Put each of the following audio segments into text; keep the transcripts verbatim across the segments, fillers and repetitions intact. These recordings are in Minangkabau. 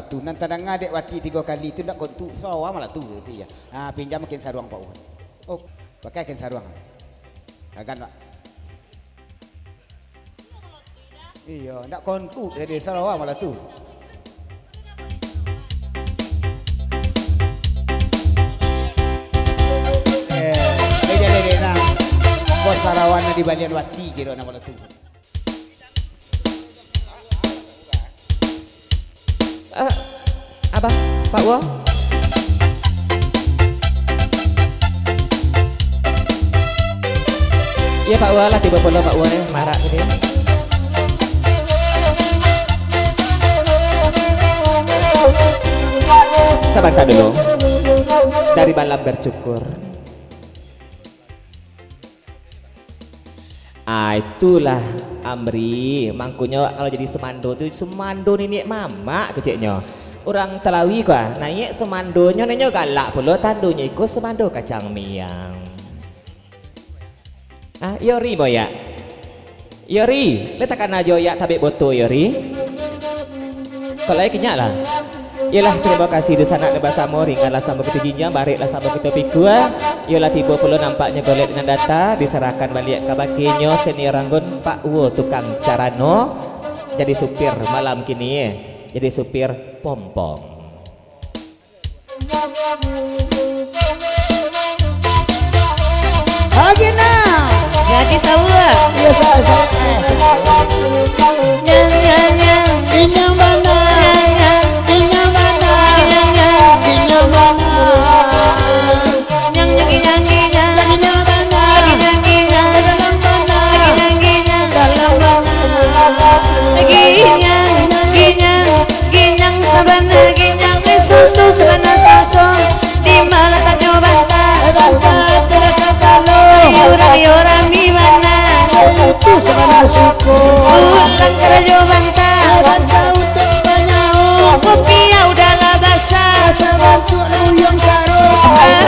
Tu, nan tadanga dek Wati tigo kali tu ndak kontu, sawa malah tu, tu ya. Ha, pinjam kain saruang Pak Wan. Oh, pakai kain saruang. Agan, Pak. Iyo, ndak kontu jadi sawa malah tu. Eh, beda dek nah. Bos sarawan di balian Wati kiro nah malah tu. Eh, Abah, Pak Wo. Iyo, Pak Wo lah, tibo pulo Pak Wo ni, marak tadi. Sabanta dulu. Dari Balam Bercukur. Ah, itulah, Amri. Mangkonyo kalau jadi sumando tu, sumando niniak mamak keceknyo. Urang Talawi ko, ah, naiak sumandonyo, nyo galak pulo tandonyo iko sumando kacang miang. Ah, iyo ri, Boyak. Iyo ri, lai takana jo Oyak tabek boto, iyo ri. Kalau lai kinyak lah. Iyolah, tarimo kasih dunsanak nan basamo, ringanlah samo kito jinjang, bareklah samo kito pikua. Iyolah, tibo pulo nampaknyo golek nan data, disarahkan baliak ka bakinyo, senior anggun Pak Wo tukang carano, jadi supir malam kini, eh. Jadi supir pompong. Agina. Jadi sawa. Iyo, sa-, sa-, eh. Nyang, nyang, nyang. Inyang bana. Nyang, nyang. Inyang bana. Nyang, nyang. Inyang bana. Nyang, nyang, nyang, nyang. Nyang, nyang bana. Nyang, nyang, nyang. Nyang, nyang bana. Nyang, nyang, nyang. Dalam bana. Ginyang, ginyang, ginyang sabana ginyang, eh, susu sabana susu. Di ma lataknyo banta? Eh, banta adalah kapalo. Ayo, urang, ayo, urang di mana? Eh, itu sabana suku. Pulang karajo banta. Eh, banta untuak banyawa. Kopi udah lah basah. Asa bantuak luyuang saro.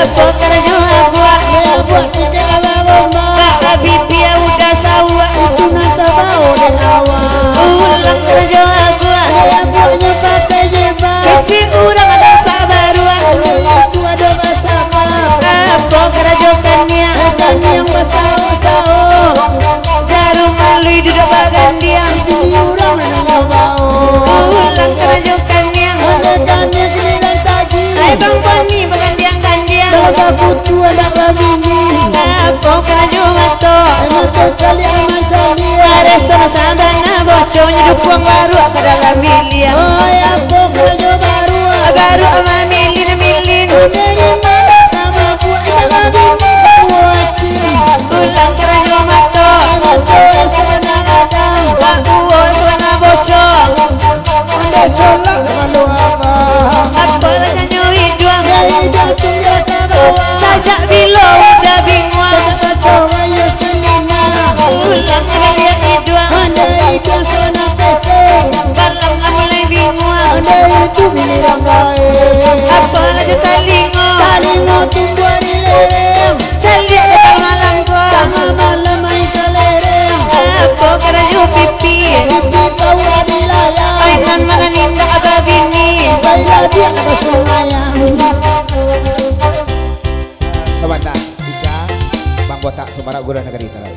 Apo karajo abuak? Eh, abuak sikek lah barumah. Bak Habibie udah sawak. Itu nan tabao dek awak. Pulang karajo abuak. Dek abuaknyo pakai jilbab. Kecek urang ado pak baruak. Dek itu ado basabab. Apo karajo kaniang? Eh, kaniang basawo-sawo. Jarum malui duduak bagandiang. Bini urang nan babao. Pulang karajo kaniang. Ado kaniang giliran tagih. Ai Bang Boni bagandiang-gandiang. Bang Bakutu anak babini. Apo karajo mato? Ai mato caliak mancaliak. Pareso sabana boconyo dukuang baruak ka dalam biliang. Oi, apo karajo baruak? Baruak mamilin-milin. Dari mana ka mabuak? Indak babini babuak acil. Pulang karajo mato. Ai mato sabana gadang. Babuak sabana bocong. Ondeh colok malu abah. Apo lah nyo iduang? Yo iduang tunggal ka bawah. Sajak bilo udah binguang? Sajak baco wayo sangana. Pulang baliak iduang. Ondeh iduang sabana pesek. Balam lah mulai binguang. Ondeh itu bini ranggai. Apo lah jo talingo? Talingo tumbuah di lereng. Caliak datang malam ko. Tangah malam main kalereng. Apo karajo pipi? Pipi tawa di layang. Painan mano indak babini. Baiklah dia ka sungai. Sabanta, Ica, Bang Botak, Sumarak Gurah Nagari Talawi.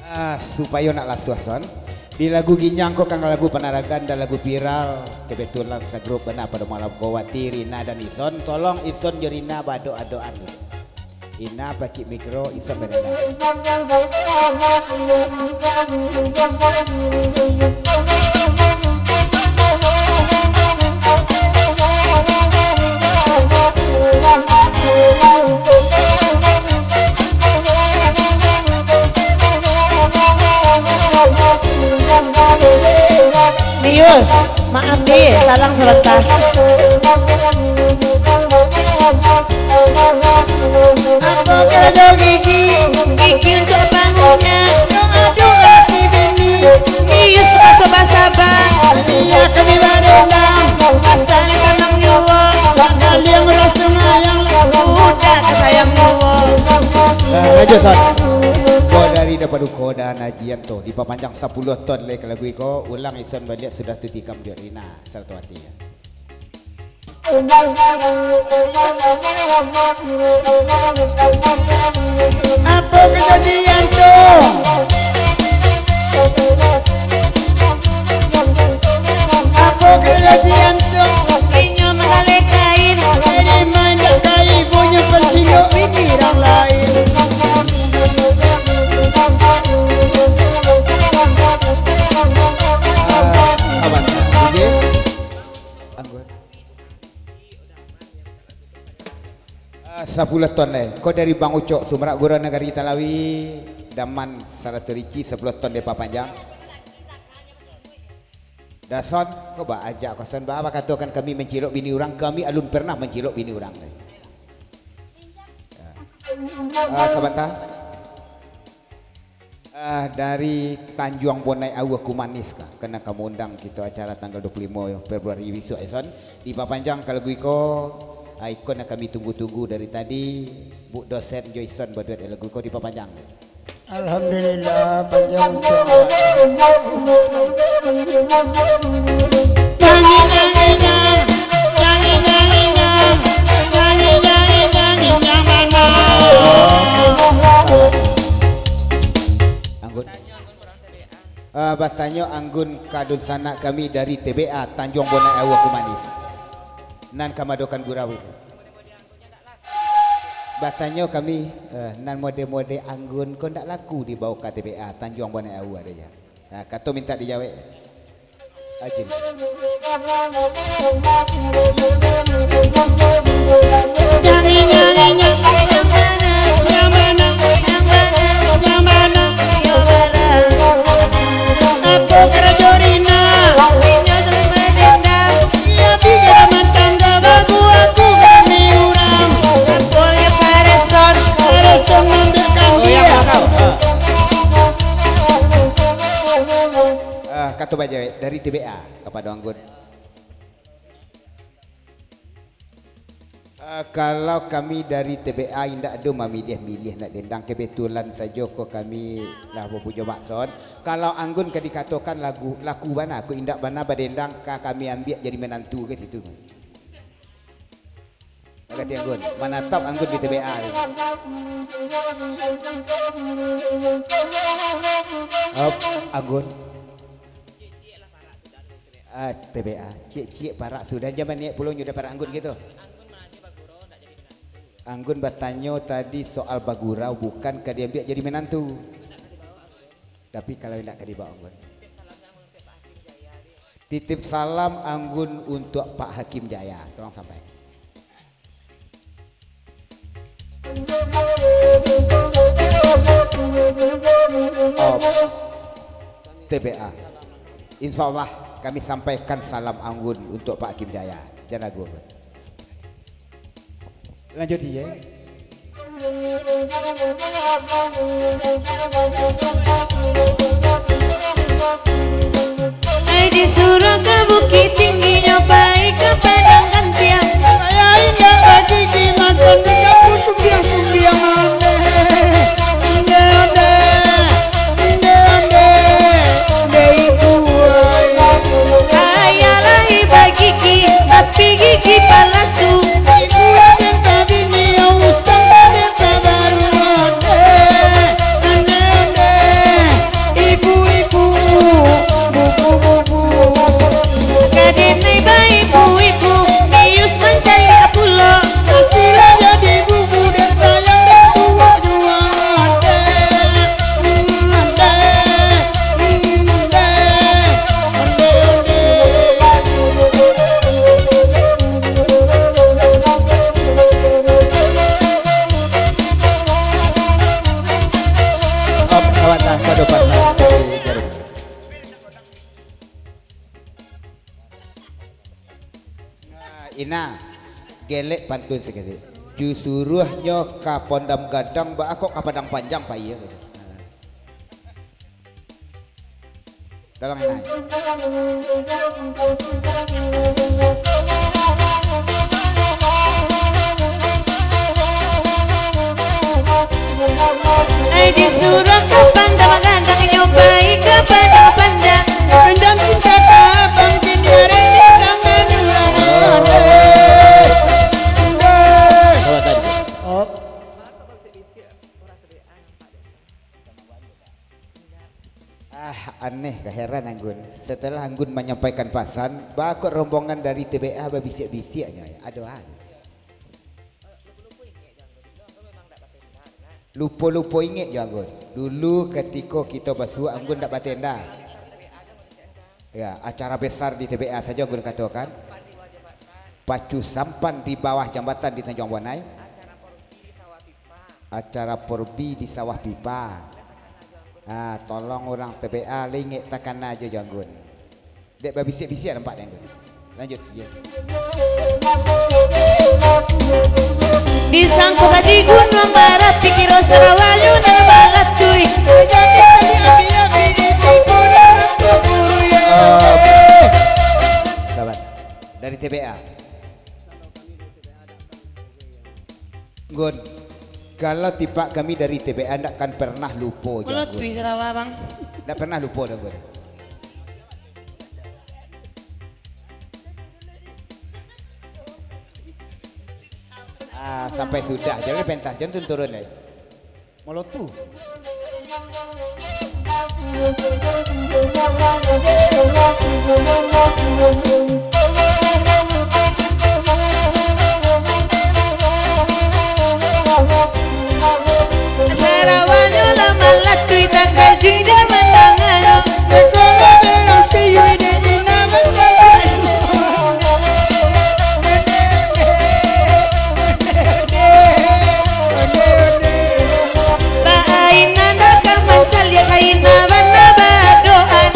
Ah, supayo nak lasuah, Son. Di lagu Ginyang ko kan lagu panaragan dan lagu viral. Kebetulan sagrup bana pado malam ko, Wati, Rina, dan Ison. Tolong Ison jo Rina baadok-adokan. Ina pacik mikro, Ison berendam. Bius, maaf di, salang sabanta. Apo karajo gigi? Gigi untuak pangunyah. Doa-doa laki bini. Bius masuak basaba. Bia kami barendang. Pasal sanang juo. Bak kaliang urang sumayang. Budak tasayang juo. Nah, aja, Son. Buah dari Paduko dan Ajianto, dipapanjang sapuluah ton lai ka lagu iko, ulang ison baliak sudah tu tikam jo Rina, sarato ati. Apo kajadian tu? Apo kajadian tu? Inyo mangaleh kain. Ini mana kain punyo pancilok pikiran lain. Ah, sabar. Okey. Anggun. Ah, sapuluah ton deh. Ko dari Bang Ucok, Sumarak Gurau Nagari Talawi, Daman sarato Rici, sapuluah ton deh papanjang. Dason, ko ba ajak koson ba, ba katokan kami mancilok bini urang, kami alun pernah mancilok bini urang deh. Ah, sabanta. Ah, dari Tanjuang Bonai Aua Kumanis ka, ka nan ka maundang kito acara tanggal dua puluh limo Februari bisuak, ison. Dipapanjang ka lagu iko, ah, iko nan kami tunggu-tunggu dari tadi, Buk Dosen jo ison baduet lagu iko dipapanjang. Alhamdulillah, panjang umur. Anggun. Ah, batanyo Anggun ka dunsanak kami dari T B A, Tanjuang Bonai Aua Kumanis. Nan ka maadokan gurau itu. Batanyo kami, eh, nan mode-mode Anggun ko ndak laku dibao ka T B A, Tanjuang Bonai Aua deh, ya. Nah, kato mintak dijawek. Ajim. Apo karajo Rina? Iyo, tigo mantang ka babuah tu kami urang. Apo yo pareson? Pareson mambiak kambia. Ah, kato bajawek dari T B A kapado Anggun. Ah, kalau kami dari T B A indak ado mamiliah-miliah nak dendang, kebetulan sajo ko kami lah bapunyo maksud. Kalau Anggun ka dikatokan lagu, laku bana, ko indak bana badendang ka kami ambiak jadi menantu ka situ. Agak Anggun, manatap Anggun di T B A. Op, Anggun. Ah, T B A, ciek-ciek parak sudah, jaman niaik pulo nyo dapat Anggun gitu. Anggun batanyo tadi soal bagurau, bukan ka diambiak jadi menantu. Tapi kalau indak ka dibawa Anggun. Titip salam Anggun untuk Pak Hakim Jaya. Tolong sampai. Oh, T B A. Insya Allah kami sampaikan salam Anggun untuk Pak Hakim Jaya. Jan ragu, Anggun. Lanjut, iya. Ai disuruah ka Bukittinggi, nyo pai ka Padang Gantiang. Saya indak bagigi makan di kampung sumbiang-sumbiang, ondeh, ondeh, ondeh, ondeh, ondeh, ondeh, ibu, ai. Ayalah bagigi, tapi gigi palasu. Ibu, aden tabini, usang aden tabaru, ondeh, ondeh, ondeh. Ibu-ibu, bubu-bubu. Kadenai baibu-ibu, bius mancaliak pulo. Pastilah jadi bubu, dek sayang, dek suok juo. Ondeh, ondeh, ondeh, ondeh, ondeh. Om, kawan, ah, sado patah. Nah, Ina, gelek pantun saketek. Ju suruahnyo ka Pondam Gadang, baa kok ka Padang Panjang, Pak, iyo? Tolong, Ina. Ai disuruah ka Panda Aneh ka heran Anggun. Setelah Anggun manyampaikan pasan, baa kok rombongan dari T B A babisiak-bisiak nyo, ado a. Lupo-lupo ingek jo Anggun. Dulu katiko kito basuo, Anggun ndak batenda. Ya, acara besar di T B A sajo Anggun katokan. Pacu sampan di bawah jambatan di Tanjuang Bonai. Acara porbi di sawah pipa. Ah, tolong urang T B A, lai ingek takana jo Anggun. Dek babisiak-bisiak nampak dek Anggun. Lanjut, iyo. Di sangko tadi gunuang barapi, kiro sarawanyo nan balatui. Sabar. Dari T B A. Gun, kalau tipak kami dari T B A ndak kan pernah lupo jo Gun. Melatui sarawa, Bang. Ndak pernah lupo doh, Gun. Ah, sampai sudah. Jangan pentas, jangan turun-turun, eh. Molotu. Sarawanyo lah malatui, takajuik dek mandanganyo. Bainan dak ka mancaliak, kaina bana badoan.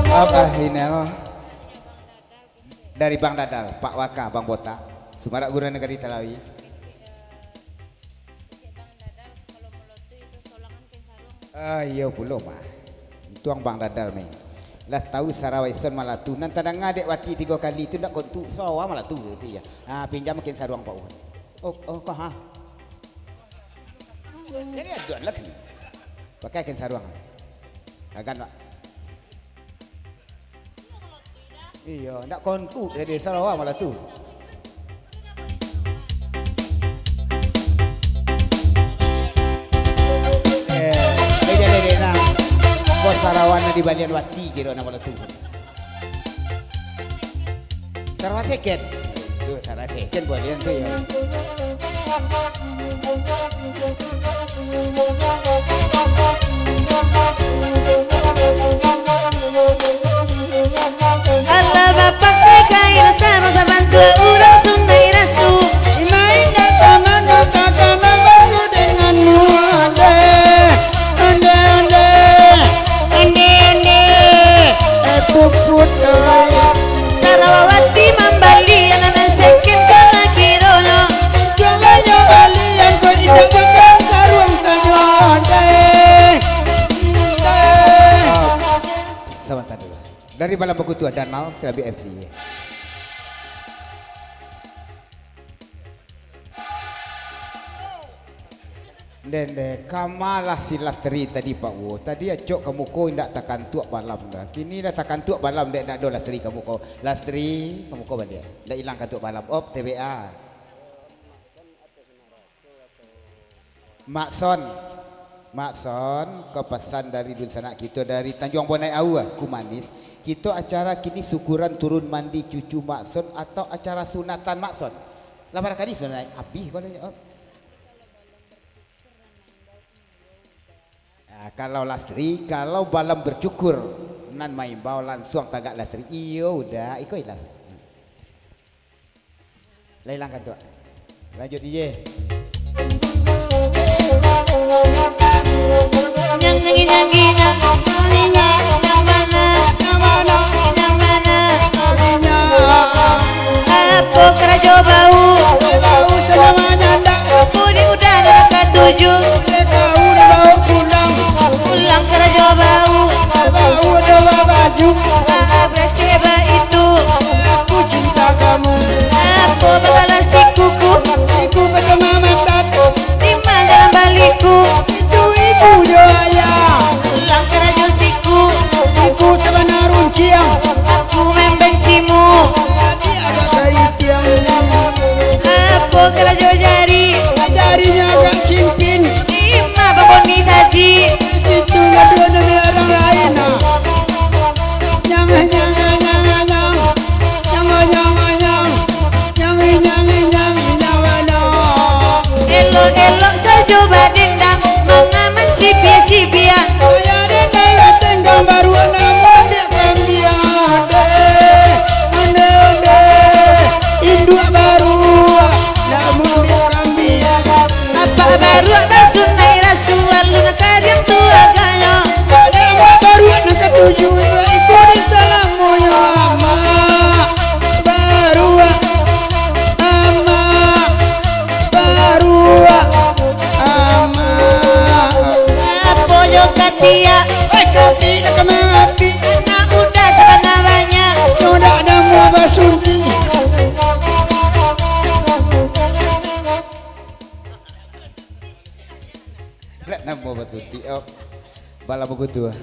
Abah ini, oh. Dari Bang Dadal, Pak Waka, Bang Botak, Sumarak Guru Negeri Talawi. Ah, iyo pulo mah. Untuang Bang Dadal mah. Lah tahu sarawa ison malatu. Nan tadanga dek wati tigo kali tu ndak kontu. Sarawa malatu tu ya. Ah, pinjam kain saruang Pak Wan. Oh, oh, kah, ha? Jadi aduan lah tu. Pakai kain saruang. Agan, Pak. Iyo, ndak kontu jadi sarawa malah tu. Eh, eh, jadi, jadi, nah. Bos sarawa nan di balian wati kiro nama malah tu. Sarawa second. Tu, sarawa second balian tu ya. Alah bapakai kain sarung sabantuak urang Sunda irasu. Imain datang mandok takana basu denganmu, ande, ande, ande, ande, ande, eh, puput, eh. Sarawawati mambali anak nan second ka laki dulu. Cumanyo balian ko indak bakal saruang sajo, deh. Deh. Sabanta dulu. Dari Balam Bakutua, Danal, Selabi F C. Ndeh, ndeh, kamalah si Lastri tadi, Pak Wo. Tadi acok ka muko indak takantuak balam dah. Kini lah takantuak balam, dek ndak ado Lastri ka muko. Lastri, ka muko baliak. Ndak ilang kantuak balam. Op, T B A. Mak Son. Mak Son, ko pasan dari dunsanak kito dari Tanjuang Bonai Aua, Kumanis. Kito acara kini syukuran turun mandi cucu Mak Son atau acara sunatan Mak Son? Lah, barangkali sunat abih ko lah, op. Ah, kalau Lastri, kalau balam bercukur, nan maimbau lansuang tagak Lastri. Iyo, udah, iko ilas. Lah ilang kantuak. Lanjut, D J. Nyang nyanyi-nyanyi, nyang, nyang mana? Nyang mana? Nyang mana? Apo karajo bau? Bau sudah manyandak. Apo di udah nak katuju? Bau dah bau pulang. Pulang karajo bau. Bau dah bau baju. Maaf kecil baitu. Aku cinta kamu. Apo bakalan sikuku? Siku pertama mataku. Timbang dalam baliku. Itu ibu jo ayah. Pulang karajo siku. Siku tabana runciang. Aku membencimu. Jadi agak baik. Tiak. Eh, kopi dah kama api. Anak muda sabana banyak. Nyo dak namo basuntik. Dak namo basuntik, oh. Bala bakutu, ah.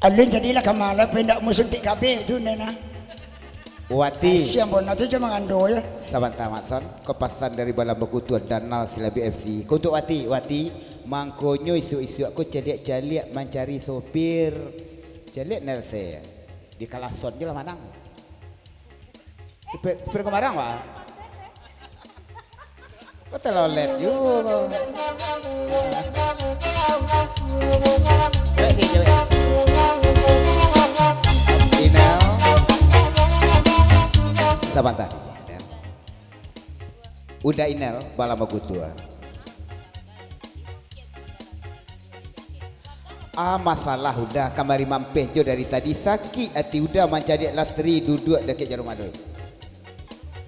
Alun jadilah kamala, pendak musuntik kabeh tu, Nena. Wati. Siang bona tu je mangando, yo. Sabanta, Mak Son. Ko pasan dari Bala Bakutu Danal Silabi F C. Ko untuk Wati, Wati, mangkonyo isuak-isuak ko caliak-caliak mancari sopir. Caliak Nel se. Di Kalason je lah manang. Sipir, sipir Kumarang, Pak. Kok telolet juo kau. Cewek sih, cewek. Inel. Sabanta, Inel. Uda Inel, Bala Bakutu. Ah, masalah Uda, kamari mampeh jo dari tadi, sakik ati Uda mancaliak Lastri duduak dakek jarum aduih.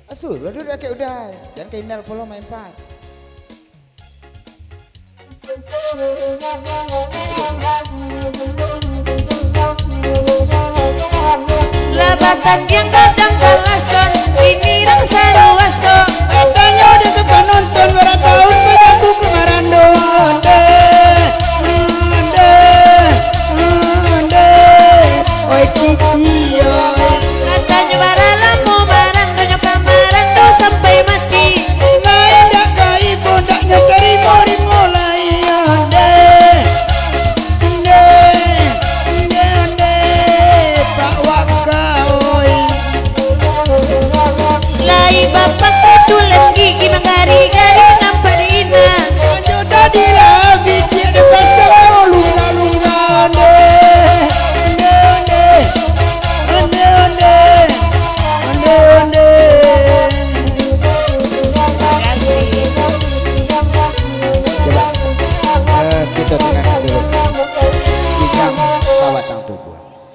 Asuh, duduak dakek Uda, jan ka Inel pulo main pat. Lah batandiang gadang Kalason, kini rang sarua